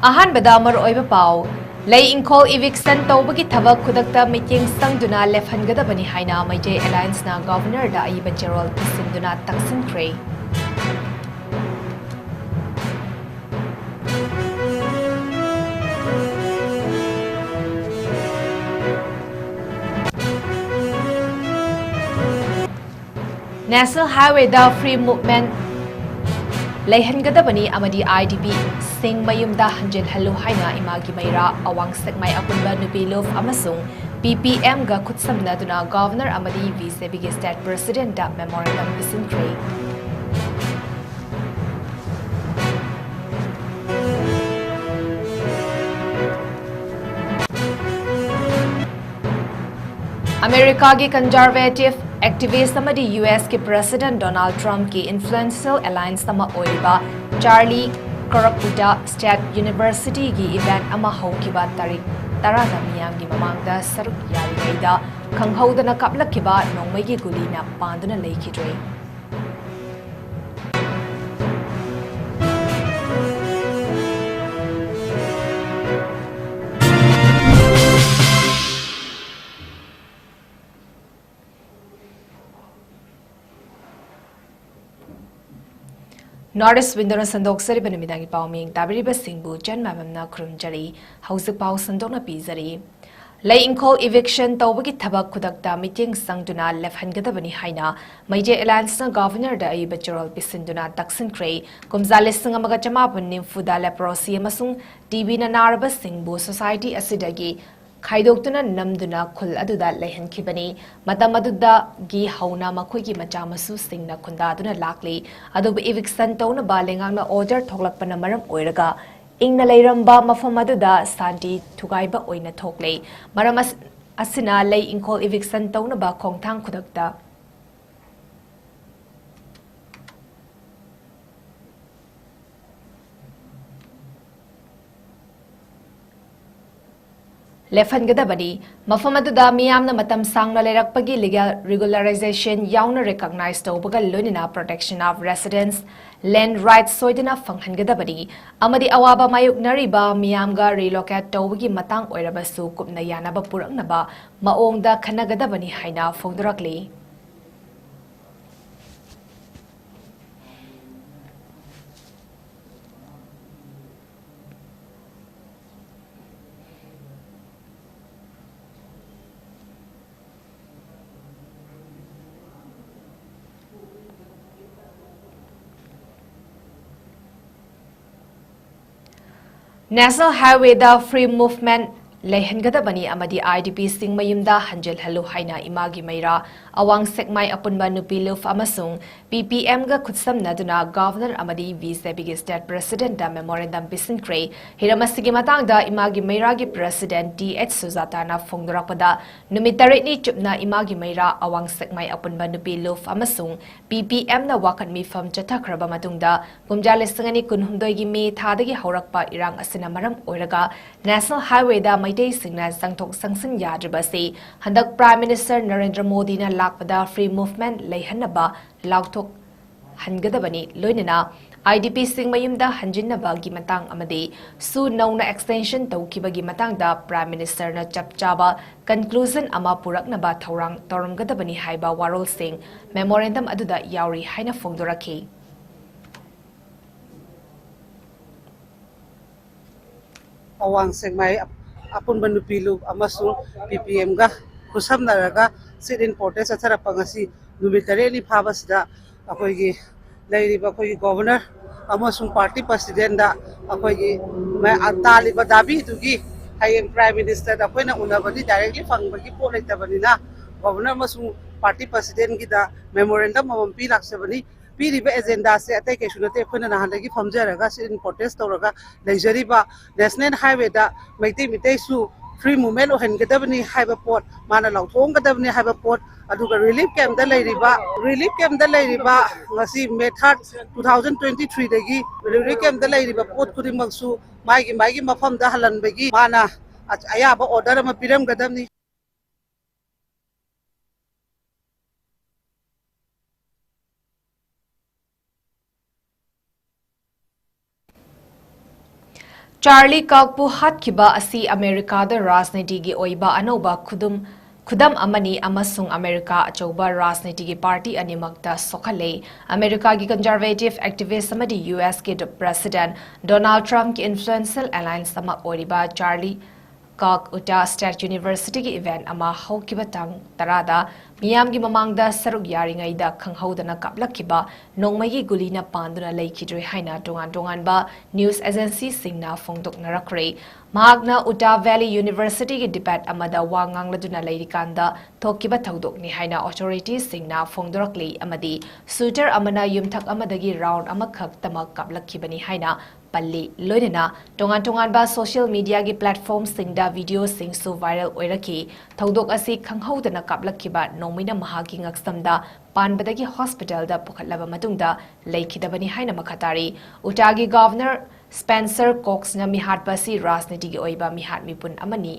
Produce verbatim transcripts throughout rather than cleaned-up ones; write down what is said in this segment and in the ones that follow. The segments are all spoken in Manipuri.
ꯑꯍꯥꯟꯕꯗ ꯃꯔꯨꯑꯣꯏꯕ ꯄꯥꯎ꯫ ꯂꯩ ꯏꯪꯈꯣꯜ eviction ꯇꯧꯕꯒꯤ ꯊꯕꯛ ꯈꯨꯗꯛꯇ ꯃꯤꯠꯌꯦꯡ ꯆꯪꯗꯨꯅ ꯂꯦꯞꯍꯟꯒꯗꯕꯅꯤ ꯍꯥꯏꯅ ꯃꯩꯇꯩ Allianceꯅ Governorꯗ ꯑꯏꯕ ꯆꯦꯔꯣꯜ ꯄꯤꯁꯤꯟꯗꯨꯅ ꯇꯛꯁꯤꯟꯈ꯭ꯔꯦ꯫ National Highwayꯗ free movement ꯂꯩꯍꯟꯒꯗꯕꯅꯤ ꯑꯃꯗꯤ IDPꯁꯤꯡ ꯃꯌꯨꯝꯗ ꯍꯟꯖꯤꯜꯍꯜꯂꯨ ꯍꯥꯏꯅ ꯏꯃꯥꯒꯤ ꯃꯩꯔꯥ, ꯑꯋꯥꯡ ꯁꯦꯛꯃꯥꯏ ꯑꯄꯨꯟꯕ ꯅꯨꯄꯤ ꯂꯨꯞ ꯑꯃꯁꯨꯡ PPMꯒ ꯈꯨꯠꯁꯝꯅꯗꯨꯅ Governor ꯑꯃꯗꯤ VCPꯒꯤ State Presidentꯇ memorandum ꯄꯤꯁꯤꯟꯈ꯭ꯔꯦ꯫ ꯑꯃꯦꯔꯤꯀꯥꯒꯤ conservative activist ꯑꯃꯗꯤ USꯀꯤ President Donald Trumpꯀꯤ influential alliance ꯑꯃ ꯑꯣꯏꯔꯤꯕ Charlie Kirk ꯎꯗꯥ State Universityꯒꯤ event ꯑꯃ ꯍꯧꯈꯤꯕ ꯇꯥꯔꯤꯛ ꯇꯔꯥꯗ ꯃꯤꯌꯥꯝꯒꯤ ꯃꯃꯥꯡꯗ ꯁꯔꯨꯛ ꯌꯥꯔꯤꯉꯩꯗ ꯈꯪꯍꯧꯗꯅ ꯀꯥꯞꯂꯛꯈꯤꯕ ꯅꯣꯡꯃꯩꯒꯤ ꯒꯨꯂꯤꯅ ꯄꯥꯟꯗꯨꯅ ꯂꯩꯈꯤꯗ꯭ꯔꯦ꯫ North East Windowꯅ ꯁꯟꯗꯣꯛꯆꯔꯤꯕ ꯅꯨꯃꯤꯗꯥꯡꯒꯤ ꯄꯥꯎ ꯃꯤꯡ ꯇꯥꯕꯤꯔꯤꯕꯁꯤꯡꯕꯨ ꯆꯟ ꯃꯥꯏꯕꯝꯅ ꯈꯨꯔꯨꯝꯖꯔꯤ꯫ ꯍꯧꯖꯤꯛ ꯄꯥꯎ ꯁꯟꯗꯣꯛꯅ ꯄꯤꯖꯔꯤ꯫ ꯂꯩ ꯏꯪꯈꯣꯜ eviction ꯇꯧꯕꯒꯤ ꯊꯕꯛ ꯈꯨꯗꯛꯇ ꯃꯤꯠꯌꯦꯡ ꯆꯪꯗꯨꯅ ꯂꯦꯞꯍꯟꯒꯗꯕꯅꯤ ꯍꯥꯏꯅ ꯃꯩꯇꯩ Allianceꯅ Governorꯗ ꯑꯏꯕ ꯆꯦꯔꯣꯜ ꯄꯤꯁꯤꯟꯗꯨꯅ ꯇꯛꯁꯤꯟꯈ꯭ꯔꯦ꯫ ꯀꯨꯝꯖꯥ ꯂꯤꯁꯤꯡ ꯑꯃꯒ ꯆꯃꯥꯄꯟ ꯅꯤꯐꯨꯗ leprosy ꯑꯃꯁꯨꯡ TBꯅ ꯅꯥꯔꯕꯁꯤꯡꯕꯨ society ꯑꯁꯤꯗꯒꯤ ꯈꯥꯏꯗꯣꯛꯇꯨꯅ ꯅꯝꯗꯨꯅ ꯈꯨꯜ ꯑꯗꯨꯗ ꯂꯩꯍꯟꯈꯤꯕꯅꯤ꯫ ꯃꯇꯝ ꯑꯗꯨꯗꯒꯤ ꯍꯧꯅ ꯃꯈꯣꯏꯒꯤ ꯃꯆꯥ ꯃꯁꯨꯁꯤꯡꯅ ꯈꯨꯟꯗꯥꯗꯨꯅ ꯂꯥꯛꯂꯤ꯫ ꯑꯗꯨꯕꯨ eviction ꯇꯧꯅꯕ ꯂꯩꯉꯥꯛꯅ order ꯊꯣꯛꯂꯛꯄꯅ ꯃꯔꯝ ꯑꯣꯏꯔꯒ ꯏꯪꯅ ꯂꯩꯔꯝꯕ ꯃꯐꯝ ꯑꯗꯨꯗ ꯁꯥꯟꯇꯤ ꯊꯨꯒꯥꯏꯕ ꯑꯣꯏꯅ ꯊꯣꯛꯂꯦ꯫ ꯃꯔꯝ ꯑꯁ-, ꯑꯁꯤꯅ ꯂꯩ ꯏꯪꯈꯣꯜ eviction ꯇꯧꯅꯕ ꯈꯣꯡꯊꯥꯡ ꯈꯨꯗꯛꯇ ꯂꯦꯞꯍꯟꯒꯗꯕꯅꯤ꯫ ꯃꯐꯝ ꯑꯗꯨꯗ ꯃꯤꯌꯥꯝꯅ ꯃꯇꯝ ꯁꯥꯡꯅ ꯂꯩꯔꯛꯄꯒꯤ legal regularization ꯌꯥꯎꯅ recognize ꯇꯧꯕꯒ ꯂꯣꯏꯅꯅ protection of residence, land rights ꯁꯣꯏꯗꯅ ꯐꯪꯍꯟꯒꯗꯕꯅꯤ ꯑꯃꯗꯤ ꯑꯋꯥꯕ ꯃꯥꯌꯣꯛꯅꯔꯤꯕ ꯃꯤꯌꯥꯝꯒ relocate ꯇꯧꯕꯒꯤ ꯃꯇꯥꯡ ꯑꯣꯏꯔꯕꯁꯨ ꯀꯨꯞꯅ ꯌꯥꯅꯕ ꯄꯨꯔꯛꯅꯕ ꯃꯑꯣꯡꯗ ꯈꯟꯅꯒꯗꯕꯅꯤ ꯍꯥꯏꯅ ꯐꯣꯡꯗꯣꯔꯛꯂꯤ꯫ National Highwayꯗ free movement ꯂꯩꯍꯟꯒꯗꯕꯅꯤ ꯑꯃꯗꯤ IDPꯁꯤꯡ ꯃꯌꯨꯝꯗ ꯍꯟꯖꯤꯜꯍꯜꯂꯨ ꯍꯥꯏꯅ ꯏꯃꯥꯒꯤ ꯃꯩꯔꯥ ꯑꯋꯥꯡ ꯁꯦꯛꯃꯥꯏ ꯑꯄꯨꯟꯕ ꯅꯨꯄꯤ ꯂꯨꯞ ꯑꯃꯁꯨꯡ PPMꯒ ꯈꯨꯠꯁꯝꯅꯗꯨꯅ Governor ꯑꯃꯗꯤ VJPꯒꯤ State Presidentꯇ memorandum ꯄꯤꯁꯤꯟꯈ꯭ꯔꯦ꯫ ꯍꯤꯔꯝ ꯑꯁꯤꯒꯤ ꯃꯇꯥꯡꯗ ꯏꯃꯥꯒꯤ ꯃꯩꯔꯥꯒꯤ President Th Sujatana ꯐꯣꯡꯗꯣꯔꯛꯄꯗ, ꯅꯨꯃꯤꯠ ꯇꯔꯦꯠꯅꯤ ꯆꯨꯞꯅ ꯏꯃꯥꯒꯤ ꯃꯩꯔꯥ ꯑꯋꯥꯡ ꯁꯦꯛꯃꯥꯏ ꯑꯄꯨꯟꯕ ꯅꯨꯄꯤ ꯂꯨꯞ ꯑꯃꯁꯨꯡ PPMꯅ ꯋꯥꯀꯠ ꯃꯤꯐꯝ ꯆꯠꯊꯈ꯭ꯔꯕ ꯃꯇꯨꯡꯗ, ꯀꯨꯝꯖꯥ ꯂꯤꯁꯤꯡ ꯑꯅꯤ ꯀꯨꯟꯍꯨꯝꯗꯣꯏꯒꯤ ꯃꯦ ꯊꯥꯗꯒꯤ ꯍꯧꯔꯛꯄ ꯏꯔꯥꯡ ꯑꯁꯤꯅ ꯃꯔꯝ ꯑꯣꯏꯔꯒ National Highwayꯗ ꯃꯩꯇꯩꯁꯤꯡꯅ ꯆꯪꯊꯣꯛ ꯆꯪꯁꯤꯟ ꯌꯥꯗ꯭ꯔꯤꯕ ꯑꯁꯤ ꯍꯟꯗꯛ Prime Minister ꯅꯔꯦꯟꯗ꯭ꯔ ꯃꯣꯗꯤꯅ ꯂꯥꯛꯄꯗ free movement ꯂꯩꯍꯟꯅꯕ ꯂꯥꯎꯊꯣꯛꯍꯟꯒꯗꯕꯅꯤ꯫ ꯂꯣꯏꯅꯅ IDPꯁꯤꯡ ꯃꯌꯨꯝꯗ ꯍꯟꯖꯤꯟꯅꯕꯒꯤ ꯃꯇꯥꯡ ꯑꯃꯗꯤ ꯁꯨ ꯅꯧꯅ extension ꯇꯧꯈꯤꯕꯒꯤ ꯃꯇꯥꯡꯗ Prime Ministerꯅ ꯆꯞ ꯆꯥꯕ conclusion ꯑꯃ ꯄꯨꯔꯛꯅꯕ ꯊꯧꯔꯥꯡ ꯇꯧꯔꯝꯒꯗꯕꯅꯤ ꯍꯥꯏꯕ ꯋꯥꯔꯣꯜꯁꯤꯡ memorandum ꯑꯗꯨꯗ ꯌꯥꯎꯔꯤ ꯍꯥꯏꯅ ꯐꯣꯡꯗꯣꯔꯛꯈꯤ꯫ ꯑꯋꯥꯡ ꯁꯦꯛꯃꯥꯏ ꯑꯄꯨꯟꯕ ꯅꯨꯄꯤ ꯂꯨꯞ ꯑꯃꯁꯨꯡ PPMꯒ ꯈꯨꯠꯁꯝꯅꯔꯒ sit-in protest ꯆꯠꯊꯔꯛꯄ ꯉꯁꯤ ꯅꯨꯃꯤꯠ ꯇꯔꯦꯠꯅꯤ ꯐꯥꯕꯁꯤꯗ ꯑꯩꯈꯣꯏꯒꯤ ꯂꯩꯔꯤꯕ ꯑꯩꯈꯣꯏꯒꯤ Governor ꯑꯃꯁꯨꯡ party Presidentꯗ ꯑꯩꯈꯣꯏꯒꯤ ꯃ-, ꯇꯥꯜꯂꯤꯕ ꯗꯥꯕꯤꯗꯨꯒꯤ ꯍꯌꯦꯡ Prime Ministerꯗ ꯑꯩꯈꯣꯏꯅ ꯎꯅꯕꯗꯤ directly ꯐꯪꯕꯒꯤ ꯄꯣꯠ ꯂꯩꯇꯕꯅꯤꯅ Governor ꯑꯃꯁꯨꯡ party Presidentꯒꯤꯗ memorandum ꯑꯃꯃꯝ ꯄꯤ ꯂꯥꯛꯆꯕꯅꯤ꯫ ꯄꯤꯔꯤꯕ agendaꯁꯦ ꯑꯇꯩ ꯀꯩꯁꯨ ꯅꯠꯇꯦ, ꯑꯩꯈꯣꯏꯅ ꯅꯍꯥꯟꯗꯒꯤ ꯐꯝꯖꯔꯒ sit-in protest ꯇꯧꯔꯒ ꯂꯩꯖꯔꯤꯕ National Highwayꯗ ꯃꯩꯇꯩ ꯃꯤꯇꯩꯁꯨ free movement ꯑꯣꯏꯍꯟꯒꯗꯕꯅꯤ ꯍꯥꯏꯕ ꯄꯣꯠ, ꯃꯥꯅ ꯂꯥꯎꯊꯣꯛꯍꯟꯒꯗꯕꯅꯤ ꯍꯥꯏꯕ ꯄꯣꯠ, ꯑꯗꯨꯒ relief campꯗ ꯂꯩꯔꯤꯕ, relief campꯗ ꯂꯩꯔꯤꯕ ꯉꯁꯤ May third, two thousand twenty threeꯗꯒꯤ relief campꯗ ꯂꯩꯔꯤꯕ ꯄꯣꯠ ꯈꯨꯗꯤꯡꯃꯛꯁꯨ ꯃꯥꯒꯤ ꯃꯥꯒꯤ ꯃꯐꯝꯗ ꯍꯜꯍꯟꯕꯒꯤ ꯃꯥꯅ ꯑꯌꯥꯕ order ꯑꯃ ꯄꯤꯔꯝꯒꯗꯕꯅꯤ꯫ ꯆꯥꯔꯂꯤ ꯀꯥꯔꯛꯄꯨ ꯍꯥꯠꯈꯤꯕ ꯑꯁꯤ ꯑꯃꯦꯔꯤꯀꯥꯗ ꯔꯥꯖꯅꯤꯇꯤꯒꯤ ꯑꯣꯏꯕ ꯑꯅꯧꯕ ꯈꯨꯗꯨꯝ, ꯈꯨꯗꯝ ꯑꯃꯅꯤ ꯑꯃꯁꯨꯡ ꯑꯃꯦꯔꯤꯀꯥ ꯑꯆꯧꯕ ꯔꯥꯖꯅꯤꯇꯤꯒꯤ ꯄꯥꯔꯇꯤ ꯑꯅꯤꯃꯛꯇ ꯁꯣꯛꯍꯜꯂꯦ꯫ ꯑꯃꯦꯔꯤꯀꯥꯒꯤ conservative activist ꯑꯃꯗꯤ ꯌꯨ ꯑꯦꯁꯀꯤ president ꯗꯣꯅꯥꯜꯗ ꯇ꯭ꯔꯝꯞꯀꯤ influential alliance ꯑꯃ ꯑꯣꯏꯔꯤꯕ ꯆꯥꯔꯂꯤ ꯀꯥꯔꯛ ꯎꯇꯥ ꯁ꯭ꯇꯦꯠ ꯌꯨꯅꯤꯚꯔꯁꯤꯇꯤꯒꯤ event ꯑꯃ ꯍꯧꯈꯤꯕ ꯇꯥꯡ ꯇꯔꯥꯗ ꯃꯤꯌꯥꯝꯒꯤ ꯃꯃꯥꯡꯗ ꯁꯔꯨꯛ ꯌꯥꯔꯤꯉꯩꯗ ꯈꯪꯍꯧꯗꯅ ꯀꯥꯞꯂꯛꯈꯤꯕ ꯅꯣꯡꯃꯩꯒꯤ ꯒꯨꯂꯤꯅ ꯄꯥꯟꯗꯨꯅ ꯂꯩꯈꯤꯗ꯭ꯔꯦ ꯍꯥꯏꯅ ꯇꯣꯉꯥꯟ ꯇꯣꯉꯥꯟꯕ news agencyꯁꯤꯡꯅ ꯐꯣꯡꯗꯣꯛꯅꯔꯛꯈ꯭ꯔꯦ꯫ ꯃꯍꯥꯛꯅ ꯎꯇꯥ ꯚꯦꯂꯤ ꯌꯨꯅꯤꯚꯔꯁꯤꯇꯤꯒꯤ debate ꯑꯃꯗ ꯋꯥ ꯉꯥꯡꯂꯗꯨꯅ ꯂꯩꯔꯤꯀꯥꯟꯗ ꯊꯣꯛꯈꯤꯕ ꯊꯧꯗꯣꯛꯅꯤ ꯍꯥꯏꯅ authorityꯁꯤꯡꯅ ꯐꯣꯡꯗꯣꯔꯛꯂꯤ ꯑꯃꯗꯤ shooter ꯑꯃꯅ ꯌꯨꯝꯊꯛ ꯑꯃꯗꯒꯤ round ꯑꯃꯈꯛꯇꯃꯛ ꯀꯥꯞꯂꯛꯈꯤꯕꯅꯤ ꯍꯥꯏꯅ ꯄꯜꯂꯤ꯫ ꯂꯣꯏꯅꯅ ꯇꯣꯉꯥꯟ ꯇꯣꯉꯥꯟꯕ social mediaꯒꯤ platformꯁꯤꯡꯗ videoꯁꯤꯡꯁꯨ viral ꯑꯣꯏꯔꯛꯈꯤ꯫ ꯊꯧꯗꯣꯛ ꯑꯁꯤ ꯈꯪꯍꯧꯗꯅ ꯀꯥꯞꯂꯛꯈꯤꯕ ꯅꯣꯡꯃꯩꯅ ꯃꯍꯥꯛꯀꯤ ꯉꯛꯁꯝꯗ ꯄꯥꯟꯕꯗꯒꯤ hospitalꯗ ꯄꯨꯈꯠꯂꯕ ꯃꯇꯨꯡꯗ ꯂꯩꯈꯤꯗꯕꯅꯤ ꯍꯥꯏꯅ ꯃꯈꯥ ꯇꯥꯔꯤ꯫ ꯎꯇꯥꯒꯤ governor Spencer Coxꯅ ꯃꯤꯍꯥꯠꯄ ꯑꯁꯤ ꯔꯥꯖꯅꯤꯇꯤꯒꯤ ꯑꯣꯏꯕ ꯃꯤꯍꯥꯠ ꯃꯤꯄꯨꯟ ꯑꯃꯅꯤ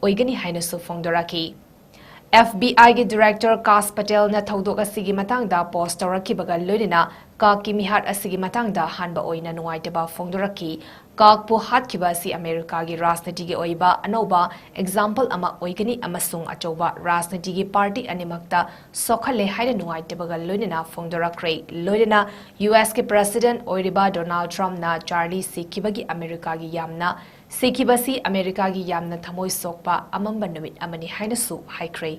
ꯑꯣꯏꯒꯅꯤ ꯍꯥꯏꯅꯁꯨ ꯐꯣꯡꯗꯣꯔꯛꯈꯤ꯫ FBIꯒꯤ director ꯀꯥꯁ ꯄꯇꯦꯜꯅ ꯊꯧꯗꯣꯛ ꯑꯁꯤꯒꯤ ꯃꯇꯥꯡꯗ post ꯇꯧꯔꯛꯈꯤꯕꯒ ꯂꯣꯏꯅꯅ ꯀꯥꯔꯛꯀꯤ ꯃꯤꯍꯥꯠ ꯑꯁꯤꯒꯤ ꯃꯇꯥꯡꯗ ꯑꯍꯥꯟꯕ ꯑꯣꯏꯅ ꯅꯨꯡꯉꯥꯏꯇꯕ ꯐꯣꯡꯗꯣꯔꯛꯈꯤ꯫ ꯀꯥꯔꯛꯄꯨ ꯍꯥꯠꯈꯤꯕ ꯑꯁꯤ ꯑꯃꯦꯔꯤꯀꯥꯒꯤ ꯔꯥꯖꯅꯤꯇꯤꯒꯤ ꯑꯣꯏꯕ ꯑꯅꯧꯕ example ꯑꯃ ꯑꯣꯏꯒꯅꯤ ꯑꯃꯁꯨꯡ ꯑꯆꯧꯕ ꯔꯥꯖꯅꯤꯇꯤꯒꯤ ꯄꯥꯔꯇꯤ ꯑꯅꯤꯃꯛꯇ ꯁꯣꯛꯍꯜꯂꯦ ꯍꯥꯏꯅ ꯅꯨꯡꯉꯥꯏꯇꯕꯒ ꯂꯣꯏꯅꯅ ꯐꯣꯡꯗꯣꯔꯛꯈ꯭ꯔꯦ꯫ ꯂꯣꯏꯅꯅ ꯌꯨ ꯑꯦꯁꯀꯤ president ꯑꯣꯏꯔꯤꯕ ꯗꯣꯅꯥꯜꯗ ꯇ꯭ꯔꯝꯞꯅ ꯆꯥꯔꯂꯤ ꯁꯤꯈꯤꯕꯒꯤ ꯑꯃꯦꯔꯤꯀꯥꯒꯤ ꯌꯥꯝꯅ ꯁꯤꯈꯤꯕꯁꯤ ꯑꯃꯦꯔꯤꯀꯥꯒꯤ ꯌꯥꯝꯅ ꯊꯃꯣꯏ ꯁꯣꯛꯄ ꯑꯃꯝꯕ ꯅꯨꯃꯤꯠ ꯑꯃꯅꯤ ꯍꯥꯏꯅꯁꯨ ꯍꯥꯏꯈ꯭ꯔꯦ꯫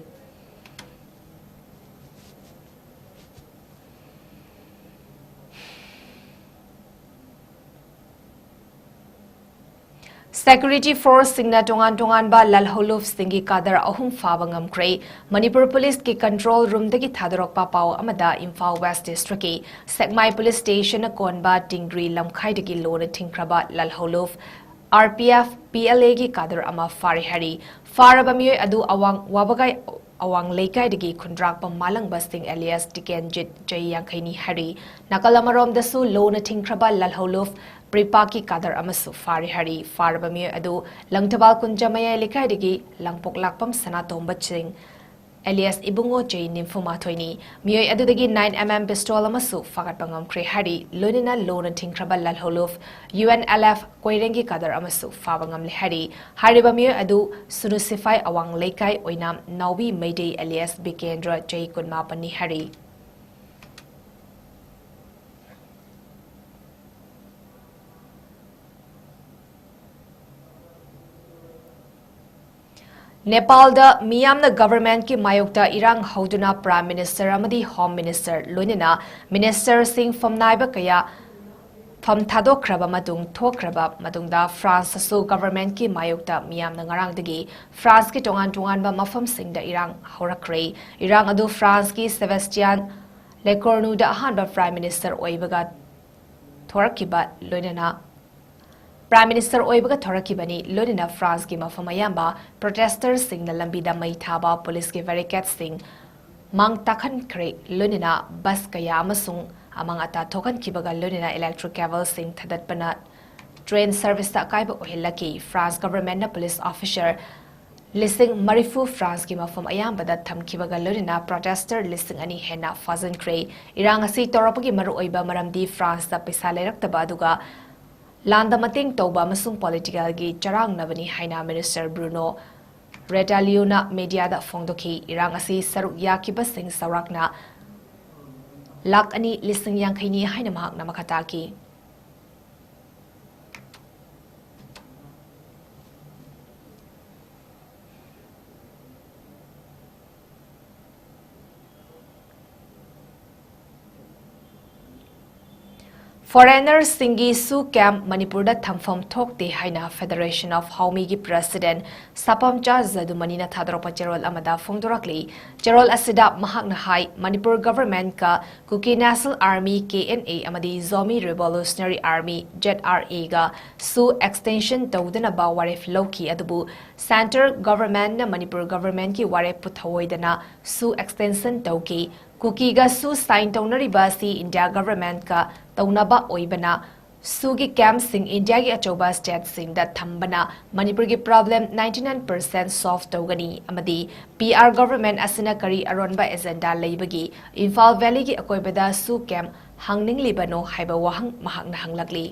Security forceꯁꯤꯡꯅ ꯇꯣꯉꯥꯟ ꯇꯣꯉꯥꯟꯕ ꯂꯥꯜꯍꯧꯂꯨꯞꯁꯤꯡꯒꯤ ꯀꯥꯗꯔ ꯑꯍꯨꯝ ꯐꯥꯕ ꯉꯝꯈ꯭ꯔꯦ꯫ ꯃꯅꯤꯄꯨꯔ ꯄꯨꯂꯤꯁꯀꯤ control roomꯗꯒꯤ ꯊꯥꯗꯣꯔꯛꯄ ꯄꯥꯎ ꯑꯃꯗ ꯏꯝꯐꯥꯜ West Districtꯀꯤ ꯁꯦꯛꯃꯥꯏ police stationꯅ ꯀꯣꯟꯕ ꯇꯤꯡꯒ꯭ꯔꯤ ꯂꯝꯈꯥꯏꯗꯒꯤ ꯂꯣꯟꯅ ꯊꯤꯡꯈ꯭ꯔꯕ ꯂꯥꯜꯍꯧꯂꯨꯞ RPF PLAꯒꯤ ꯀꯥꯗꯔ ꯑꯃ ꯐꯥꯔꯦ ꯍꯥꯏꯔꯤ꯫ ꯐꯥꯔꯕ ꯃꯤꯑꯣꯏ ꯑꯗꯨ ꯑꯋꯥꯡ ꯋꯥꯕꯒꯥꯏ ꯑꯋꯥꯡ ꯂꯩꯀꯥꯏꯗꯒꯤ ꯈꯨꯟꯗ꯭ꯔꯥꯛꯄꯝ ꯃꯥꯂꯪꯕ ꯁꯤꯡ alias ꯇꯤꯀꯦꯟꯖꯤꯠ, ꯆꯍꯤ ꯌꯥꯡꯈꯩꯅꯤ ꯍꯥꯏꯔꯤ꯫ ꯅꯥꯀꯜ ꯑꯃꯔꯣꯝꯗꯁꯨ ꯂꯨꯅ ꯊꯤꯡꯈ꯭ꯔꯕ ꯂꯥꯜꯍꯧꯂꯨꯞ ꯄ꯭ꯔꯤꯄꯥꯛꯀꯤ ꯀꯥꯗꯔ ꯑꯃꯁꯨ ꯐꯥꯔꯦ ꯍꯥꯏꯔꯤ꯫ ꯐꯥꯔꯕ ꯃꯤꯑꯣꯏ ꯑꯗꯨ ꯂꯪꯊꯕꯥꯜ ꯀꯨꯟꯖ ꯃꯌꯥꯏ ꯂꯩꯀꯥꯏꯗꯒꯤ ꯂꯥꯡꯄꯣꯛꯂꯥꯛꯄꯝ ꯁꯅꯥꯇꯣꯝꯕ ꯁꯤꯡ, alias ꯏꯕꯨꯡꯉꯣ, ꯆꯍꯤ ꯅꯤꯐꯨ ꯃꯥꯊꯣꯏꯅꯤ꯫ ꯃꯤꯑꯣꯏ ꯑꯗꯨꯗꯒꯤ nine M M pistol ꯑꯃꯁꯨ ꯐꯥꯒꯠꯄ ꯉꯝꯈ꯭ꯔꯦ ꯍꯥꯏꯔꯤ꯫ ꯂꯣꯏꯅꯅ ꯂꯨꯅ ꯊꯤꯡꯈ꯭ꯔꯕ ꯂꯥꯜꯍꯧꯂꯨꯞ UNLF ꯀꯣꯏꯔꯦꯡꯒꯤ ꯀꯥꯗꯔ ꯑꯃꯁꯨ ꯐꯥꯕ ꯉꯝꯂꯦ ꯍꯥꯏꯔꯤ꯫ ꯍꯥꯏꯔꯤꯕ ꯃꯤꯑꯣꯏ ꯑꯗꯨ ꯁꯨꯅꯨ ꯁꯤꯐꯥꯏ ꯑꯋꯥꯡ ꯂꯩꯀꯥꯏ ꯑꯣꯏꯅ ꯅꯥꯎꯕꯤ ꯃꯩꯇꯩ alias ꯕꯤꯀꯦꯟꯗ꯭ꯔ, ꯆꯍꯤ ꯀꯨꯟꯃꯥꯄꯟꯅꯤ ꯍꯥꯏꯔꯤ꯫ ꯅꯦꯄꯥꯜꯗ ꯃꯤꯌꯥꯝꯅ governmentꯀꯤ ꯃꯥꯌꯣꯛꯇ ꯏꯔꯥꯡ ꯍꯧꯗꯨꯅ Prime Minister ꯑꯃꯗꯤ Home Minister ꯂꯣꯏꯅꯅ ministerꯁꯤꯡ ꯐꯝꯅꯥꯏꯕ ꯀꯌꯥ ꯐꯝ ꯊꯥꯗꯣꯛꯈ꯭ꯔꯕ ꯃꯇꯨꯡ ꯊꯣꯛꯈ꯭ꯔꯕ ꯃꯇꯨꯡꯗ, Franceꯇꯁꯨ governmentꯀꯤ ꯃꯥꯌꯣꯛꯇ ꯃꯤꯌꯥꯝꯅ ꯉꯔꯥꯡꯗꯒꯤ Franceꯀꯤ ꯇꯣꯉꯥꯟ ꯇꯣꯉꯥꯟꯕ ꯃꯐꯝꯁꯤꯡꯗ ꯏꯔꯥꯡ ꯍꯧꯔꯛꯈ꯭ꯔꯦ꯫ ꯏꯔꯥꯡ ꯑꯗꯨ Franceꯀꯤ Sébastien Lecornuꯗ ꯑꯍꯥꯟꯕ Prime Minister ꯑꯣꯏꯕꯒ ꯊꯣꯔꯛꯈꯤꯕ ꯂꯣꯏꯅꯅ, Prime Minister ꯑꯣꯏꯕꯒ ꯊꯣꯔꯛꯈꯤꯕꯅꯤ꯫ ꯂꯣꯏꯅꯅ Franceꯀꯤ ꯃꯐꯝ ꯑꯌꯥꯝꯕ protesters ꯁꯤꯡꯅ ꯂꯝꯕꯤꯗ ꯃꯩ ꯊꯥꯕ, ꯄꯨꯂꯤꯁꯀꯤ barricade ꯁꯤꯡ ꯃꯥꯡ ꯇꯥꯛꯍꯟꯈ꯭ꯔꯦ꯫ ꯂꯣꯏꯅꯅ bus ꯀꯌꯥ ꯑꯃꯁꯨꯡ ꯑꯃꯥꯡ ꯑꯇꯥ ꯊꯣꯛꯍꯟꯈꯤꯕꯒ ꯂꯣꯏꯅꯅ electric cableꯁꯤꯡ ꯊꯥꯗꯠꯄꯅ train serviceꯇ ꯑꯀꯥꯏꯕ ꯑꯣꯏꯍꯜꯂꯛꯈꯤ꯫ France governmentꯅ police officer ꯂꯤꯁꯤꯡ ꯃꯔꯤꯐꯨ Franceꯀꯤ ꯃꯐꯝ ꯑꯌꯥꯝꯕꯗ ꯊꯝꯈꯤꯕꯒ ꯂꯣꯏꯅꯅ protester ꯂꯤꯁꯤꯡ ꯑꯅꯤ ꯍꯦꯟꯅ ꯐꯥꯖꯤꯟꯈ꯭ꯔꯦ꯫ ꯏꯔꯥꯡ ꯑꯁꯤ ꯇꯧꯔꯛꯄꯒꯤ ꯃꯔꯨꯑꯣꯏꯕ ꯃꯔꯝꯗꯤ Franceꯇ ꯄꯩꯁꯥ ꯂꯩꯔꯛꯇꯕ ꯑꯗꯨꯒ ꯂꯥꯟꯗ ꯃꯇꯦꯡ ꯇꯧꯕ ꯑꯃꯁꯨꯡ politicalꯒꯤ ꯆꯔꯥꯡꯅꯕꯅꯤ ꯍꯥꯏꯅ Minister Bruno Retailleauꯅ mediaꯗ ꯐꯣꯡꯗꯣꯛꯈꯤ꯫ ꯏꯔꯥꯡ ꯑꯁꯤ ꯁꯔꯨꯛ ꯌꯥꯈꯤꯕꯁꯤꯡ ꯆꯥꯎꯔꯥꯛꯅ ꯂꯥꯈ ꯑꯅꯤ ꯂꯤꯁꯤꯡ ꯌꯥꯡꯈꯩꯅꯤ ꯍꯥꯏꯅ ꯃꯍꯥꯛꯅ ꯃꯈꯥ ꯇꯥꯈꯤ꯫ Foreignersꯁꯤꯡꯒꯤ ꯁꯨ ꯀꯦꯝꯞ ꯃꯅꯤꯄꯨꯔꯗ ꯊꯝꯐꯝ ꯊꯣꯛꯇꯦ ꯍꯥꯏꯅ Federation of ꯍꯥꯎꯃꯤꯒꯤ President ꯁꯥꯄꯝꯆꯥ ꯖꯗꯨꯃꯅꯤꯅ ꯊꯥꯗꯣꯔꯛꯄ ꯆꯦꯔꯣꯜ ꯑꯃꯗ ꯐꯣꯡꯗꯣꯔꯛꯂꯤ꯫ ꯆꯦꯔꯣꯜ ꯑꯁꯤꯗ ꯃꯍꯥꯛꯅ ꯍꯥꯏ, Manipur Governmentꯀ Kuki National Army, K N A, ꯑꯃꯗꯤ Zomi Revolutionary Army, Z R Aꯒ ꯁꯨ extension ꯇꯧꯗꯅꯕ ꯋꯥꯔꯦꯞ ꯂꯧꯈꯤ, ꯑꯗꯨꯕꯨ Central Governmentꯅ ꯃꯅꯤꯄꯨꯔ Governmentꯀꯤ ꯋꯥꯔꯦꯞꯄꯨ ꯊꯧꯑꯣꯏꯗꯅ ꯁꯨ extension ꯇꯧꯈꯤ꯫ ꯀꯨꯀꯤꯒ ꯁꯨ sign ꯇꯧꯅꯔꯤꯕ ꯑꯁꯤ India Governmentꯀ ꯇꯧꯅꯕ ꯑꯣꯏꯕꯅ, ꯁꯨꯒꯤ ꯀꯦꯝꯞꯁꯤꯡ ꯏꯟꯗꯤꯌꯥꯒꯤ ꯑꯆꯧꯕ stateꯁꯤꯡꯗ ꯊꯝꯕꯅ ꯃꯅꯤꯄꯨꯔꯒꯤ problem ninety nine percent solve ꯇꯧꯒꯅꯤ ꯑꯃꯗꯤ P R Government ꯑꯁꯤꯅ ꯀꯔꯤ ꯑꯔꯣꯟꯕ agenda ꯂꯩꯕꯒꯤ ꯏꯝꯐꯥꯜ Valleyꯒꯤ ꯑꯀꯣꯏꯕꯗ ꯁꯨ ꯀꯦꯝꯞ ꯍꯥꯡꯅꯤꯡꯂꯤꯕꯅꯣ ꯍꯥꯏꯕ ꯋꯥꯍꯪ ꯃꯍꯥꯛꯅ ꯍꯪꯂꯛꯂꯤ꯫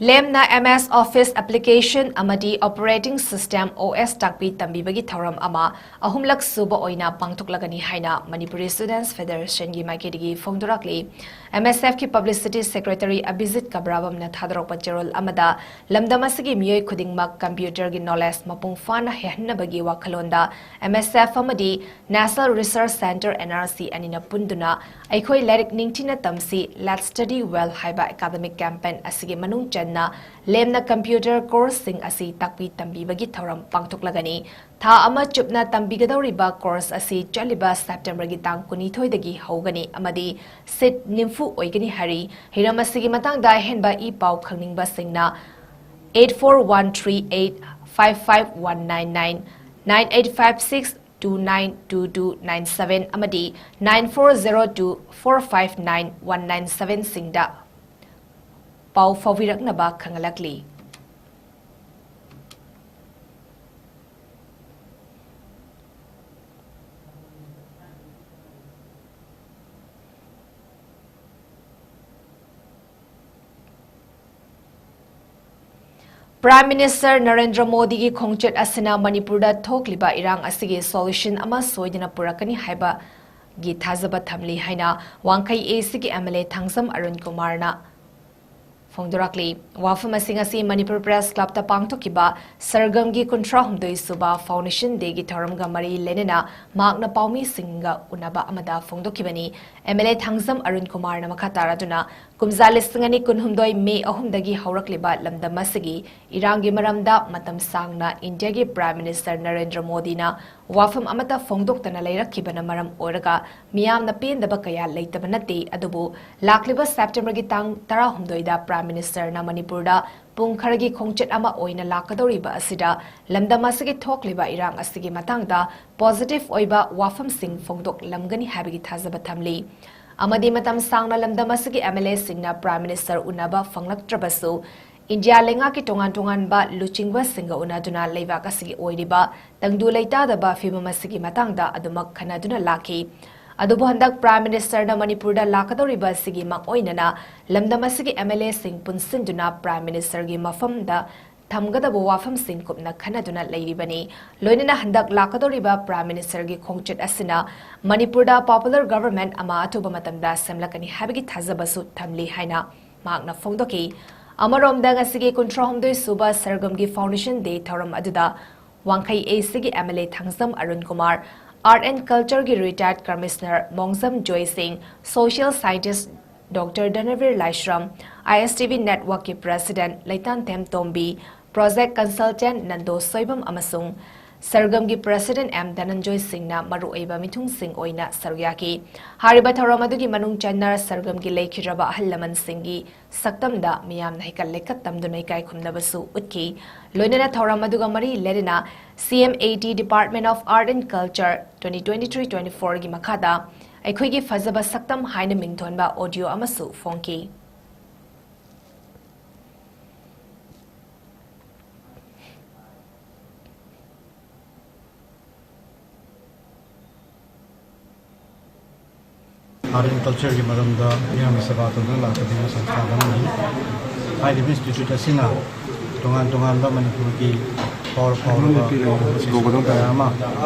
ꯂꯦꯝꯅ M S Office Application ꯑꯃꯗꯤ Operating System, O S, ꯇꯥꯛꯄꯤ ꯇꯝꯕꯤꯕꯒꯤ ꯊꯧꯔꯝ ꯑꯃ ꯑꯍꯨꯝꯂꯛ ꯁꯨꯕ ꯑꯣꯏꯅ ꯄꯥꯡꯊꯣꯛꯂꯒꯅꯤ ꯍꯥꯏꯅ Manipuri Students Federationꯒꯤ ꯃꯥꯏꯀꯩꯗꯒꯤ ꯐꯣꯡꯗꯣꯔꯛꯂꯤ꯫ M S Fꯀꯤ Publicity Secretary Abhijit Kabra Bamna ꯊꯥꯗꯣꯔꯛꯄ ꯆꯦꯔꯣꯜ ꯑꯃꯗ, ꯂꯝꯗꯝ ꯑꯁꯤꯒꯤ ꯃꯤꯑꯣꯏ ꯈꯨꯗꯤꯡꯃꯛ computerꯒꯤ knowledge ꯃꯄꯨꯡ ꯐꯥꯅ ꯍꯩꯍꯟꯅꯕꯒꯤ ꯋꯥꯈꯜꯂꯣꯟꯗ M S F ꯑꯃꯗꯤ National Research Centre, N R C, ꯑꯅꯤꯅ ꯄꯨꯟꯗꯨꯅ "ꯑꯩꯈꯣꯏ ꯂꯥꯏꯔꯤꯛ ꯅꯤꯡꯊꯤꯅ ꯇꯝꯁꯤ, Let's Study Well" ꯍꯥꯏꯕ academic campaign ꯑꯁꯤꯒꯤ ꯃꯅꯨꯡ ꯆꯟꯅ ꯂꯦꯝꯅ computer courseꯁꯤꯡ ꯑꯁꯤ ꯇꯥꯛꯄꯤ ꯇꯝꯕꯤꯕꯒꯤ ꯊꯧꯔꯝ ꯄꯥꯡꯊꯣꯛꯂꯒꯅꯤ꯫ ꯊꯥ ꯑꯃ ꯆꯨꯞꯅ ꯇꯝꯕꯤꯒꯗꯧꯔꯤꯕ course ꯑꯁꯤ ꯆꯠꯂꯤꯕ Septemberꯒꯤ ꯇꯥꯡ ꯀꯨꯟꯅꯤꯊꯣꯏꯗꯒꯤ ꯍꯧꯒꯅꯤ ꯑꯃꯗꯤ seat ꯅꯤꯐꯨ ꯑꯣꯏꯒꯅꯤ ꯍꯥꯏꯔꯤ꯫ ꯍꯤꯔꯝ ꯑꯁꯤꯒꯤ ꯃꯇꯥꯡꯗ ꯑꯍꯦꯟꯕ ꯏ ꯄꯥꯎ ꯈꯪꯅꯤꯡꯕꯁꯤꯡꯅ eight four one three eight five five one nine nine, nine eight five six two nine two two nine seven ꯑꯃꯗꯤ nine four zero two four five nine one nine seven ꯁꯤꯡꯗ ꯄꯥꯎ ꯐꯥꯎꯕꯤꯔꯛꯅꯕ ꯈꯪꯍꯜꯂꯛꯂꯤ꯫ Prime Minister ꯅꯔꯦꯟꯗ꯭ꯔ ꯃꯣꯗꯤꯒꯤ ꯈꯣꯡꯆꯠ ꯑꯁꯤꯅ ꯃꯅꯤꯄꯨꯔꯗ ꯊꯣꯛꯂꯤꯕ ꯏꯔꯥꯡ ꯑꯁꯤꯒꯤ solution ꯑꯃ ꯁꯣꯏꯗꯅ ꯄꯨꯔꯛꯀꯅꯤ ꯍꯥꯏꯕ ꯒꯤ ꯊꯥꯖꯕ ꯊꯝꯂꯤ ꯍꯥꯏꯅ ꯋꯥꯡꯈꯩ ꯑꯦ ꯁꯤꯒꯤ M L A Thangjam Arun ꯀꯨꯃꯥꯔꯅ ꯐꯣꯡꯗꯣꯔꯛꯂꯤ꯫ ꯋꯥꯐꯝ ꯑꯁꯤꯡ ꯑꯁꯤ ꯃꯅꯤꯄꯨꯔ ꯄ꯭ꯔꯦꯁ ꯀ꯭ꯂꯕꯇ ꯄꯥꯡꯊꯣꯛꯈꯤꯕ ꯁꯔꯒꯝꯒꯤ ꯀꯨꯟꯊ꯭ꯔꯥ ꯍꯨꯝꯗꯣꯏ ꯁꯨꯕ ꯐꯥꯎꯟꯗꯦꯁꯟ ꯗꯦꯒꯤ ꯊꯧꯔꯝꯒ ꯃꯔꯤ ꯂꯩꯅꯅ ꯃꯍꯥꯛꯅ ꯄꯥꯎꯃꯤꯁꯤꯡꯒ ꯎꯅꯕ ꯑꯃꯗ ꯐꯣꯡꯗꯣꯛꯈꯤꯕꯅꯤ꯫ M L A Thangjam Arun ꯀꯨꯃꯥꯔꯅ ꯃꯈꯥ ꯇꯥꯔꯗꯨꯅ, ꯀꯨꯝꯖꯥ ꯂꯤꯁꯤꯡ ꯑꯅꯤ ꯀꯨꯟꯍꯨꯝꯗꯣꯏ ꯃꯦ ꯑꯍꯨꯝꯗꯒꯤ ꯍꯧꯔꯛꯂꯤꯕ ꯂꯝꯗꯝ ꯑꯁꯤꯒꯤ ꯏꯔꯥꯡꯒꯤ ꯃꯔꯝꯗ ꯃꯇꯝ ꯁꯥꯡꯅ ꯏꯟꯗꯤꯌꯥꯒꯤ ꯄ꯭ꯔꯥꯏꯝ ꯃꯤꯅꯤꯁꯇꯔ ꯅꯔꯦꯟꯗ꯭ꯔ ꯃꯣꯗꯤꯅ ꯋꯥꯐꯝ ꯑꯃꯠꯇ ꯐꯣꯡꯗꯣꯛꯇꯅ ꯂꯩꯔꯛꯈꯤꯕꯅ ꯃꯔꯝ ꯑꯣꯏꯔꯒ ꯃꯤꯌꯥꯝꯅ ꯄꯦꯟꯗꯕ ꯀꯌꯥ ꯂꯩꯇꯕ ꯅꯠꯇꯦ꯫ ꯑꯗꯨꯕꯨ ꯂꯥꯛꯂꯤꯕ ꯁꯦꯞꯇꯦꯝꯕꯔꯒꯤ ꯇꯥꯡ ꯇꯔꯥꯍꯨꯝꯗꯣꯏꯗ ꯄ꯭ꯔꯥꯏꯝ ꯃꯤꯅꯤꯁꯇꯔꯅ ꯃꯅꯤꯄꯨꯔꯗ ꯄꯨꯡ ꯈꯔꯒꯤ ꯈꯣꯡꯆꯠ ꯑꯃ ꯑꯣꯏꯅ ꯂꯥꯛꯀꯗꯧꯔꯤꯕ ꯑꯁꯤꯗ ꯂꯝꯗꯝ ꯑꯁꯤꯒꯤ ꯊꯣꯛꯂꯤꯕ ꯏꯔꯥꯡ ꯑꯁꯤꯒꯤ ꯃꯇꯥꯡꯗ ꯄꯣꯖꯤꯇꯤꯚ ꯑꯣꯏꯕ ꯋꯥꯐꯝꯁꯤꯡ ꯐꯣꯡꯗꯣꯛꯂꯝꯒꯅꯤ ꯍꯥꯏꯕꯒꯤ ꯊꯥꯖꯕ ꯊꯝꯂꯤ꯫ ꯑꯃꯗꯤ ꯃꯇꯝ ꯁꯥꯡꯅ ꯂꯝꯗꯝ ꯑꯁꯤꯒꯤ ꯑꯦꯝ ꯑꯦꯜ ꯑꯦꯁꯤꯡꯅ ꯄ꯭ꯔꯥꯏꯝ ꯃꯤꯅꯤꯁꯇꯔ ꯎꯅꯕ ꯐꯪꯂꯛꯇ꯭ꯔꯕꯁꯨ, ꯏꯟꯗꯤꯌꯥ ꯂꯩꯉꯥꯛꯀꯤ ꯇꯣꯉꯥꯟ ꯇꯣꯉꯥꯟꯕ ꯂꯨꯆꯤꯡꯕꯁꯤꯡꯒ ꯎꯅꯗꯨꯅ ꯂꯩꯕꯥꯛ ꯑꯁꯤꯒꯤ ꯑꯣꯏꯔꯤꯕ ꯇꯪꯗꯨ ꯂꯩꯇꯥꯗꯕ ꯐꯤꯕꯝ ꯑꯁꯤꯒꯤ ꯃꯇꯥꯡꯗ ꯑꯗꯨꯃꯛ ꯈꯟꯅꯗꯨꯅ ꯂꯥꯛꯈꯤ꯫ ꯑꯗꯨꯕꯨ ꯍꯟꯗꯛ ꯄ꯭ꯔꯥꯏꯝ ꯃꯤꯅꯤꯁꯇꯔꯅ ꯃꯅꯤꯄꯨꯔꯗ ꯂꯥꯛꯀꯗꯧꯔꯤꯕ ꯑꯁꯤꯒꯤ ꯃꯥꯡꯑꯣꯏꯅꯅ ꯂꯝꯗꯝ ꯑꯁꯤꯒꯤ ꯑꯦꯝ ꯑꯦꯜ ꯑꯦꯁꯤꯡ ꯄꯨꯟꯁꯤꯟꯗꯨꯅ ꯄ꯭ꯔꯥꯏꯝ ꯃꯤꯅꯤꯁꯇꯔꯒꯤ ꯃꯐꯝꯗ ꯊꯝꯒꯗꯕ ꯋꯥꯐꯝꯁꯤꯡ ꯀꯨꯞꯅ ꯈꯟꯅꯗꯨꯅ ꯂꯩꯔꯤꯕꯅꯤ꯫ ꯂꯣꯏꯅꯅ ꯍꯟꯗꯛ ꯂꯥꯛꯀꯗꯧꯔꯤꯕ ꯄ꯭ꯔꯥꯏꯝ ꯃꯤꯅꯤꯁꯇꯔꯒꯤ ꯈꯣꯡꯆꯠ ꯑꯁꯤꯅ ꯃꯅꯤꯄꯨꯔꯗ ꯄꯣꯄꯨꯂꯔ ꯒꯚꯔꯟꯃꯦꯟꯠ ꯑꯃ ꯑꯊꯨꯕ ꯃꯇꯝꯗ ꯁꯦꯝꯂꯛꯀꯅꯤ ꯍꯥꯏꯕꯒꯤ ꯊꯥꯖꯕꯁꯨ ꯊꯝꯂꯤ ꯍꯥꯏꯅ ꯃꯍꯥꯛꯅ ꯐꯣꯡꯗꯣꯛꯈꯤ꯫ ꯑꯃꯔꯣꯝꯗ, ꯉꯁꯤꯒꯤ ꯀꯨꯟꯊ꯭ꯔꯥꯍꯨꯝꯗꯣꯏ ꯁꯨꯕ ꯁꯔꯒꯝꯒꯤ ꯐꯥꯎꯟꯗꯦꯁꯟ ꯗꯦ ꯊꯧꯔꯝ ꯑꯗꯨꯗ ꯋꯥꯡꯈꯩ ꯑꯦ ꯁꯤꯒꯤ M L A Thangjam Arun Kumar, art and ꯀꯜꯆꯔꯒꯤ retired commissioner Mongjam Joy Singh, social scientist doctor Dhanbir Laishram, I S T V ꯅꯦꯠꯋꯥꯔꯛꯀꯤ president Leitanthem Tombi, project consultant Nando Soibam ꯑꯃꯁꯨꯡ ꯁꯔꯒꯝꯒꯤ ꯄ꯭ꯔꯦꯁꯤꯗꯦꯟꯠ ꯑꯦꯝ ꯙꯅꯟꯖꯣꯏ ꯁꯤꯡꯅ ꯃꯔꯨꯑꯣꯏꯕ ꯃꯤꯊꯨꯡꯁꯤꯡ ꯑꯣꯏꯅ ꯁꯔꯨꯛ ꯌꯥꯈꯤ꯫ ꯍꯥꯏꯔꯤꯕ ꯊꯧꯔꯝ ꯑꯗꯨꯒꯤ ꯃꯅꯨꯡ ꯆꯟꯅ ꯁꯔꯒꯝꯒꯤ ꯂꯩꯈꯤꯗ꯭ꯔꯕ ꯑꯍꯜ ꯂꯃꯟꯁꯤꯡꯒꯤ ꯁꯛꯇꯝꯗ ꯃꯤꯌꯥꯝꯅ ꯍꯩꯀꯠ ꯂꯩꯀꯠ ꯇꯝꯗꯨꯅ ꯏꯀꯥꯏ ꯈꯨꯝꯅꯕꯁꯨ ꯎꯠꯈꯤ꯫ ꯂꯣꯏꯅꯅ ꯊꯧꯔꯝ ꯑꯗꯨꯒ ꯃꯔꯤ ꯂꯩꯅꯅ ꯁꯤ M A T Department of Art and Culture twenty twenty-three twenty-fourꯒꯤ ꯃꯈꯥꯗ ꯑꯩꯈꯣꯏꯒꯤ ꯐꯖꯕ ꯁꯛꯇꯝ ꯍꯥꯏꯅ ꯃꯤꯡꯊꯣꯟꯕ ꯑꯣꯗꯤꯑꯣ ꯑꯃꯁꯨ ꯐꯣꯡꯈꯤ꯫ ꯑꯥꯔꯠ ꯑꯦꯟ ꯀꯜꯆꯔꯒꯤ ꯃꯔꯝꯗ ꯃꯤꯌꯥꯝꯒꯤ ꯁꯦꯕꯥ ꯇꯧꯗꯨꯅ ꯂꯥꯛꯀꯗꯧꯔꯤꯕ ꯁꯪꯁꯊꯥꯟ ꯑꯃꯅꯤ꯫ ꯍꯥꯏꯔꯤꯕ ꯏꯟꯁꯇꯤꯇ꯭ꯌꯨꯠ ꯑꯁꯤꯅ ꯇꯣꯉꯥꯟ ꯇꯣꯉꯥꯟꯕ ꯃꯅꯤꯄꯨꯔꯒꯤ ꯐꯥꯎꯔ ꯐꯥꯎꯔꯕ ꯂꯣꯏ ꯄꯤꯔꯦ꯫ ꯂꯣꯒꯣꯗꯣ ꯀꯌꯥ ꯑꯃ,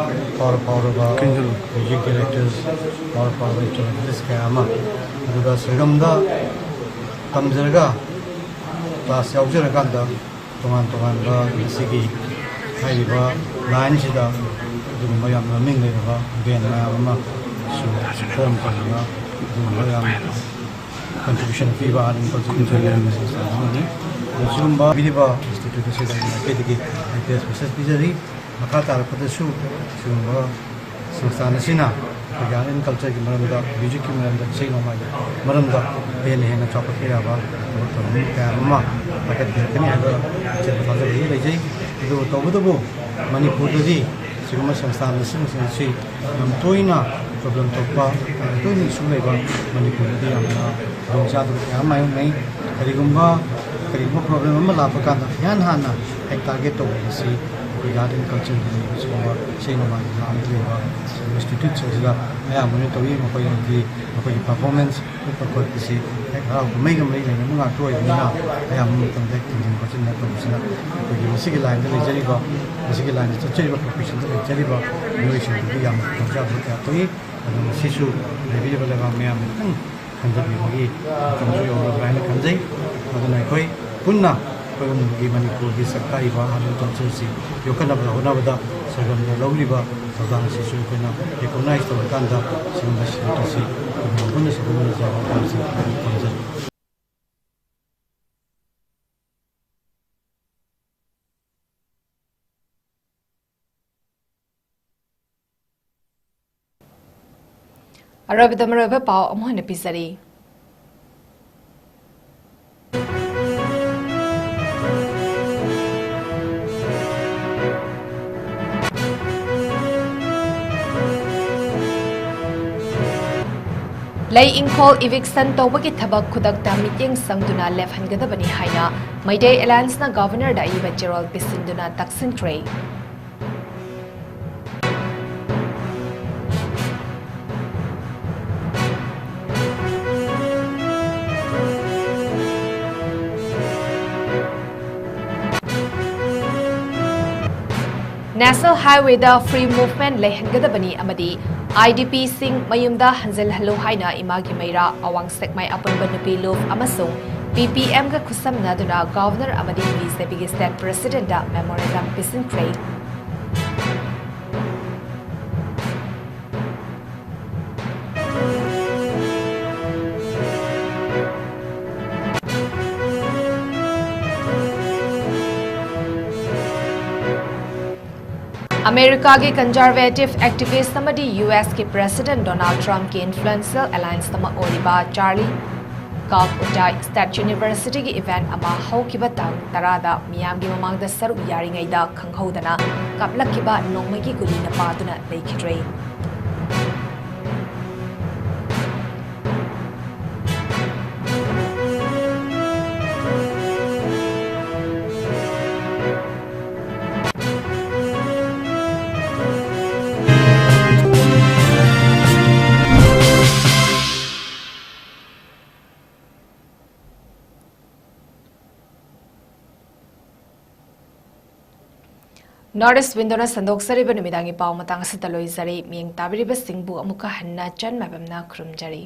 ꯐꯥꯎꯔ ꯐꯥꯎꯔꯕ ꯀꯩꯅꯣ? Music directors, ꯐꯥꯎꯔ ꯐꯥꯎꯔꯕ instrumentalist ꯀꯌꯥ ꯑꯃ, ꯑꯗꯨꯒ ꯁꯤꯔꯝꯗ ꯇꯝꯖꯔꯒ class ꯌꯥꯎꯖꯔꯀꯥꯟꯗ ꯇꯣꯉꯥꯟ ꯇꯣꯉꯥꯟꯕ ꯉꯁꯤꯒꯤ ꯍꯥꯏꯔꯤꯕ line ꯁꯤꯗ ꯑꯗꯨꯒꯨꯝꯕ ꯌꯥꯝꯅ ꯃꯃꯤꯡ ꯂꯩꯔꯕ band ꯃꯌꯥꯝ ꯑꯃꯁꯨ form ꯇꯧꯗꯨꯅ ꯑꯗꯨꯒꯨꯝꯕ ꯌꯥꯝ contribution ꯄꯤꯕ ꯑꯗꯨꯝ ꯍꯧꯖꯤꯛ ꯈꯨꯟꯖꯟꯅꯔꯝꯃꯤ꯫ ꯑꯃꯅꯤ꯫ ꯑꯗꯨ ꯁꯤꯒꯨꯝꯕ ꯄꯤꯔꯤꯕ institute ꯑꯁꯤꯗ ꯑꯩꯈꯣꯏꯗꯒꯤ I P S message ꯄꯤꯖꯔꯤ꯫ ꯃꯈꯥ ꯇꯥꯔꯛꯄꯗꯁꯨ ꯁꯤꯒꯨꯝꯕ ꯁꯪꯁꯊꯥꯟ ꯑꯁꯤꯅ ꯑꯩꯈꯣꯏꯒꯤ art and culture ꯒꯤ ꯃꯔꯝꯗ, music ꯀꯤ ꯃꯔꯝꯗ, ꯏꯁꯩ ꯅꯣꯡꯃꯥꯏꯒꯤ ꯃꯔꯝꯗ ꯍꯦꯟꯅ ꯍꯦꯟꯅ ꯆꯥꯎꯈꯠꯄ ꯌꯥꯕ ꯊꯕꯛ ꯊꯧꯔꯝ ꯀꯌꯥ ꯑꯃ ꯄꯥꯏꯈꯠꯄꯤꯔꯛꯀꯅꯤ ꯍꯥꯏꯕ ꯑꯆꯦꯠꯄ ꯊꯥꯖꯕ ꯑꯩ ꯂꯩꯖꯩ꯫ ꯑꯗꯨꯕꯨ ꯇꯧꯕꯇꯕꯨ ꯃꯅꯤꯄꯨꯔꯗꯗꯤ ꯁꯤꯒꯨꯝꯕ ꯁꯪꯁꯊꯥꯟ ꯃꯁꯤꯡꯁꯤꯡ ꯑꯁꯤ ꯌꯥꯝ ꯇꯣꯏꯅ problem ꯊꯣꯛꯄ, ꯌꯥꯝ ꯇꯣꯏꯅ issue ꯂꯩꯕ ꯃꯅꯤꯄꯨꯔꯗꯗꯤ ꯌꯥꯝꯅ ꯈꯨꯗꯣꯡꯆꯥꯗꯕ ꯀꯌꯥ ꯑꯃ ꯃꯥꯌꯣꯛꯅꯩ꯫ ꯀꯔꯤꯒꯨꯝꯕ, ꯀꯔꯤꯒꯨꯝꯕ problem ꯑꯃ ꯂꯥꯛꯄ ꯀꯥꯟꯗ ꯏꯍꯥꯟ ꯍꯥꯟꯅ ꯍꯦꯛ target ꯇꯧꯕꯁꯤ ꯑꯩꯈꯣꯏꯒꯤ art and culture ꯒꯤ ꯂꯩꯕ ꯁꯤꯒꯨꯝꯕ ꯏꯁꯩ ꯅꯣꯡꯃꯥꯏꯒꯤ ꯂꯥꯛꯑꯝꯗ ꯂꯩꯕ institute ꯁꯤꯡꯁꯤꯗ ꯑꯌꯥꯝꯕꯅ ꯇꯧꯏ꯫ ꯃꯈꯣꯏꯒꯤ, ꯃꯈꯣꯏꯒꯤ performance ꯎꯠꯄ ꯈꯣꯠꯄꯁꯤ ꯍꯦꯛ ꯍꯔꯥꯎ ꯀꯨꯝꯍꯩꯒ ꯃꯔꯤ ꯂꯩꯅꯕ ꯉꯥꯛꯇ ꯑꯣꯏꯕꯅꯤꯅ ꯑꯌꯥꯝꯕ ꯃꯇꯝꯗ ꯍꯦꯛ ꯊꯤꯟꯖꯤꯟ ꯈꯣꯠꯆꯤꯟꯗ ꯇꯧꯕꯁꯤꯅ ꯑꯩꯈꯣꯏꯒꯤ ꯃꯁꯤꯒꯤ line ꯗ ꯂꯩꯖꯔꯤꯕ, ꯃꯁꯤꯒꯤ line ꯗ ꯆꯠꯆꯔꯤꯕ profession ꯗ ꯂꯩꯖꯔꯤꯕ ꯃꯤꯑꯣꯏꯁꯤꯡꯗꯨꯗꯤ ꯌꯥꯝꯅ ꯈꯨꯗꯣꯡꯆꯥꯗꯕ ꯀꯌꯥ ꯊꯣꯛꯏ꯫ ꯑꯗꯨꯅ ꯃꯁꯤꯁꯨ ꯂꯩꯕꯤꯔꯤꯕ ꯂꯩꯕꯥꯛ ꯃꯤꯌꯥꯝꯅ ꯈꯤꯇꯪ ꯈꯟꯊꯕꯤꯕꯒꯤ ꯃꯇꯝꯁꯨ ꯌꯧꯔꯕ꯭ꯔꯥ ꯍꯥꯏꯅ ꯈꯟꯖꯩ꯫ ꯑꯗꯨꯅ ꯑꯩꯈꯣꯏ ꯄꯨꯟꯅ ꯑꯩꯈꯣꯏ ꯈꯨꯟꯒꯤ ꯃꯅꯤꯄꯨꯔꯒꯤ ꯁꯛ ꯇꯥꯛꯏꯕ art and culture ꯁꯤ ꯌꯣꯛꯈꯠꯅꯕ ꯍꯣꯠꯅꯕꯗ ꯁꯔꯒꯝꯅ ꯂꯧꯔꯤꯕ ꯊꯧꯗꯥꯡ ꯑꯁꯤꯁꯨ ꯑꯩꯈꯣꯏꯅ recognize ꯇꯧꯔꯀꯥꯟꯗ ꯁꯤꯒꯨꯝꯕ ꯁꯤꯟꯐꯝ ꯑꯁꯤ ꯑꯩꯈꯣꯏ ꯃꯌꯥꯝ ꯄꯨꯟꯅ ꯁꯔꯨꯛ ꯌꯥꯕ ꯍꯥꯏꯕꯁꯤ ꯊꯝꯖꯔꯤ꯫ ꯑꯔꯣꯏꯕꯗ ꯃꯔꯨꯑꯣꯏꯕ ꯄꯥꯎ ꯑꯃꯨꯛ ꯍꯟꯅ ꯄꯤꯖꯔꯤ꯫ ꯂꯩ ꯏꯪꯈꯣꯜ eviction ꯇꯧꯕꯒꯤ ꯊꯕꯛ ꯈꯨꯗꯛꯇ ꯃꯤꯠꯌꯦꯡ ꯆꯪꯗꯨꯅ ꯂꯦꯞꯍꯟꯒꯗꯕꯅꯤ ꯍꯥꯏꯅ ꯃꯩꯇꯩ Alliance ꯅ Governor ꯗ ꯑꯏꯕ ꯆꯦꯔꯣꯜ ꯄꯤꯁꯤꯟꯗꯨꯅ ꯇꯛꯁꯤꯟꯈ꯭ꯔꯦ꯫ National Highwayꯗ free movement ꯂꯩꯍꯟꯒꯗꯕꯅꯤ ꯑꯃꯗꯤ IDPꯁꯤꯡ ꯃꯌꯨꯝꯗ ꯍꯟꯖꯤꯜꯍꯜꯂꯨ ꯍꯥꯏꯅ ꯏꯃꯥꯒꯤ ꯃꯩꯔꯥ, ꯑꯋꯥꯡ ꯁꯦꯛꯃꯥꯏ ꯑꯄꯨꯟꯕ ꯅꯨꯄꯤ ꯂꯨꯞ ꯑꯃꯁꯨꯡ PPMꯒ ꯈꯨꯠꯁꯝꯅꯗꯨꯅ Governor ꯑꯃꯗꯤ BJPꯒꯤ State Presidentꯇ memorandum ꯄꯤꯁꯤꯟꯈ꯭ꯔꯦ꯫ ꯑꯃꯦꯔꯤꯀꯥꯒꯤ conservative activist ꯑꯃꯗꯤ USꯀꯤ President Donald Trumpꯀꯤ influential alliance ꯑꯃ ꯑꯣꯏꯔꯤꯕ Charlie Kirk ꯎꯇꯥꯏ State Universityꯒꯤ event ꯑꯃ ꯍꯧꯈꯤꯕ ꯇꯥꯡ ꯇꯔꯥꯗ ꯃꯤꯌꯥꯝꯒꯤ ꯃꯃꯥꯡꯗ ꯁꯔꯨꯛ ꯌꯥꯔꯤꯉꯩꯗ ꯈꯪꯍꯧꯗꯅ ꯀꯥꯞꯂꯛꯈꯤꯕ ꯅꯣꯡꯃꯩꯒꯤ ꯒꯨꯂꯤꯅ ꯄꯥꯗꯨꯅ ꯂꯩꯈꯤꯗ꯭ꯔꯦ꯫ North East Windowꯅ ꯁꯟꯗꯣꯛꯆꯔꯤꯕ ꯅꯨꯃꯤꯗꯥꯡꯒꯤ ꯄꯥꯎ ꯃꯇꯥꯡ ꯑꯁꯤꯗ ꯂꯣꯏꯖꯔꯦ꯫ ꯃꯤꯠꯌꯦꯡ ꯇꯥꯕꯤꯔꯤꯕꯁꯤꯡꯕꯨ ꯑꯃꯨꯛꯀ ꯍꯟꯅ ꯆꯟ ꯃꯥꯏꯕꯝꯅ ꯈꯨꯔꯨꯝꯖꯔꯤ꯫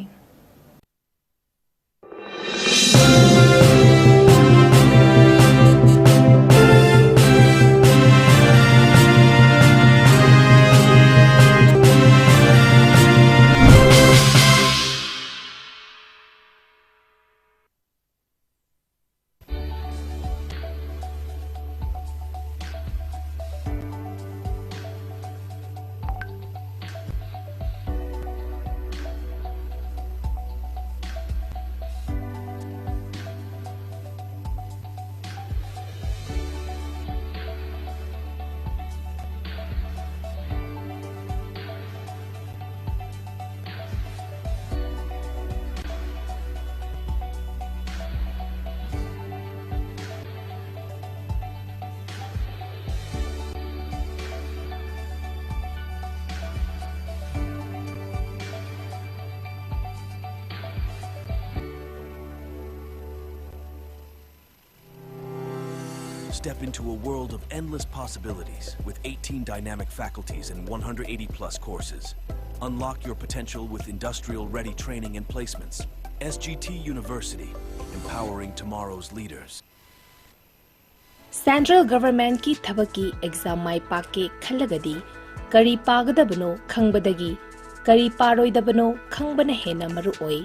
Step into a world of endless possibilities with eighteen dynamic faculties and one hundred eighty plus courses. Unlock your potential with industrial ready training and placements. S G T University, empowering tomorrow's leaders. Central Government ꯀꯤ ꯊꯕꯛꯀꯤ exam ꯃꯥꯏ ꯄꯥꯛꯀꯦ ꯈꯜꯂꯒꯗꯤ ꯀꯔꯤ ꯄꯥꯒꯗꯕꯅꯣ ꯈꯪꯕꯗꯒꯤ ꯀꯔꯤ ꯄꯥꯔꯣꯏꯗꯕꯅꯣ ꯈꯪꯕꯅ ꯍꯦꯟꯅ ꯃꯔꯨꯑꯣꯏ꯫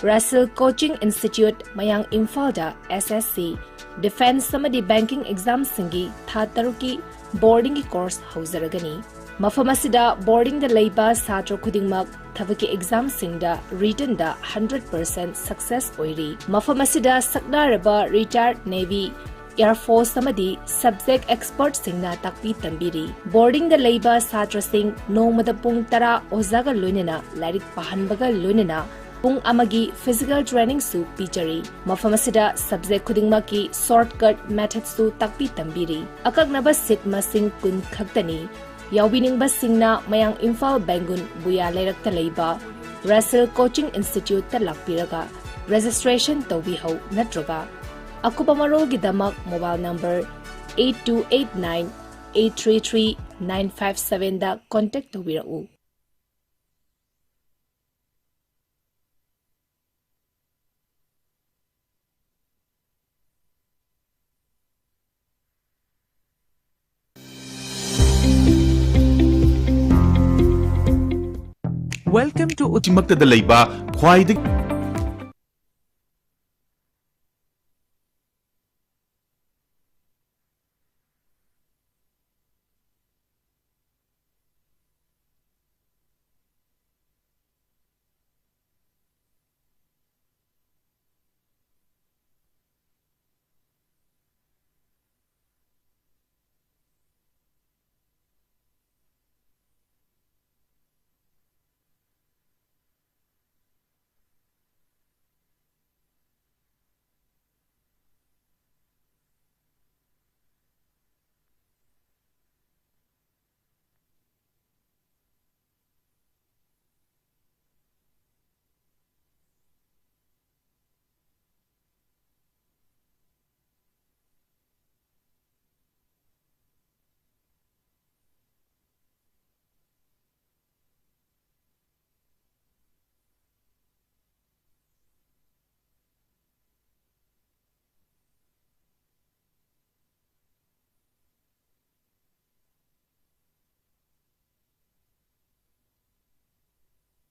Russell Coaching Institute, ꯃꯌꯥꯡ ꯏꯝꯐꯥꯜꯗ S S C, defence ꯑꯃꯗꯤ banking exam ꯁꯤꯡꯒꯤ ꯊꯥ ꯇꯔꯨꯛꯀꯤ boarding ꯒꯤ course ꯍꯧꯖꯔꯒꯅꯤ꯫ ꯃꯐꯝ ꯑꯁꯤꯗ boarding ꯗ ꯂꯩꯕ ꯁꯥꯇ꯭ꯔ ꯈꯨꯗꯤꯡꯃꯛ ꯊꯕꯛꯀꯤ exam ꯁꯤꯡꯗ written ꯗ hundred percent success ꯑꯣꯏꯔꯤ꯫ ꯃꯐꯝ ꯑꯁꯤꯗ ꯁꯛꯅꯥꯔꯕ retired Navy, Air Force ꯑꯃꯗꯤ subject expert ꯁꯤꯡꯅ ꯇꯥꯛꯄꯤ ꯇꯝꯕꯤꯔꯤ꯫ Boarding ꯗ ꯂꯩꯕ ꯁꯥꯇ꯭ꯔꯁꯤꯡ ꯅꯣꯡꯃꯗ ꯄꯨꯡ ꯇꯔꯥ ꯑꯣꯖꯥꯒ ꯂꯣꯏꯅꯅ ꯂꯥꯏꯔꯤꯛ ꯄꯥꯍꯟꯕꯒ ꯂꯣꯏꯅꯅ ꯄꯨꯡ ꯑꯃꯒꯤ physical training ꯁꯨ ꯄꯤꯖꯔꯤ꯫ ꯃꯐꯝ ꯑꯁꯤꯗ subject ꯈꯨꯗꯤꯡꯃꯛꯀꯤ shortcut method ꯁꯨ ꯇꯥꯛꯄꯤ ꯇꯝꯕꯤꯔꯤ꯫ ꯑꯀꯛꯅꯕ seat ꯃꯁꯤꯡ ꯀꯨꯟ ꯈꯛꯇꯅꯤ꯫ ꯌꯥꯎꯕꯤꯅꯤꯡꯕꯁꯤꯡꯅ ꯃꯌꯥꯡ ꯏꯝꯐꯥꯜ ꯕꯦꯡꯒꯨꯟ ꯕꯨꯌꯥ ꯂꯩꯔꯛꯇ ꯂꯩꯕ Russell Coaching Institute ꯇ ꯂꯥꯛꯄꯤꯔꯒ registration ꯇꯧꯕꯤꯍꯧ ꯅꯠꯇ꯭ꯔꯒ ꯑꯀꯨꯞꯄ ꯃꯔꯣꯜꯒꯤꯗꯃꯛ mobile number eight two eight nine eight three three nine five seven ꯗ contact ꯇꯧꯕꯤꯔꯛꯎ꯫ Welcome to ꯎꯇꯤꯃꯛꯇꯗ ꯂꯩꯕ ꯈ꯭ꯋꯥꯏꯗꯒꯤ